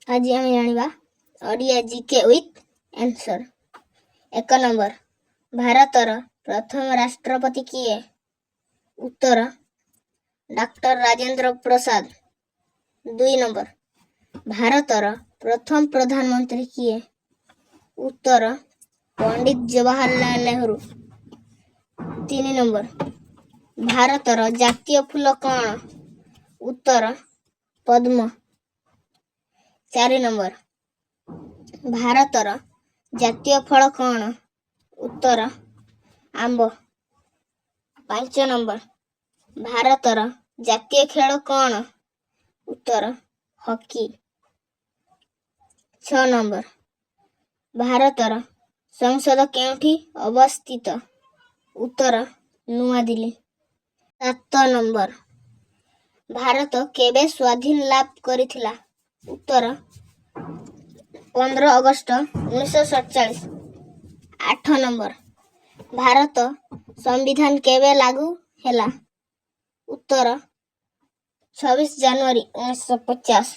ଆଜି ଆମେ ଜାଣିବା Odia GK with answer. 1 number, ଭାରତର ପ୍ରଥମ ରାଷ୍ଟ୍ରପତି କିଏ? ଉତ୍ତର, ଡାକ୍ତର ରାଜେନ୍ଦ୍ର ପ୍ରସାଦ। 2 ନମ୍ବର, ଭାରତର ପ୍ରଥମ ପ୍ରଧାନମନ୍ତ୍ରୀ କିଏ? ଉତ୍ତର, ପଣ୍ଡିତ ଜବାହରଲାଲ ନେହେରୁ। 3 ନମ୍ବର, ଭାରତର ଜାତୀୟ ଫୁଲ କ'ଣ? ଉତ୍ତର, ପଦ୍ମ। 4 ନମ୍ବର, ଭାରତର ଜାତୀୟ ଫଳ କ'ଣ? ଉତ୍ତର, ଆମ୍ବ। 5 ନମ୍ବର, ଭାରତର ଜାତୀୟ ଖେଳ କ'ଣ? ଉତ୍ତର, ହକି। 6 ନମ୍ବର, ଭାରତର ସଂସଦ କେଉଁଠି ଅବସ୍ଥିତ? ଉତ୍ତର, ନୂଆଦିଲ୍ଲୀ। 7 ନମ୍ବର, ଭାରତ କେବେ ସ୍ୱାଧୀନ ଲାଭ କରିଥିଲା? ଉତ୍ତର, 15 ଅଗଷ୍ଟ 1947। 8 ନମ୍ବର, ଭାରତ ସମ୍ବିଧାନ କେବେ ଲାଗୁ ହେଲା? ଉତ୍ତର, 26 ଜାନୁଆରୀ 1950।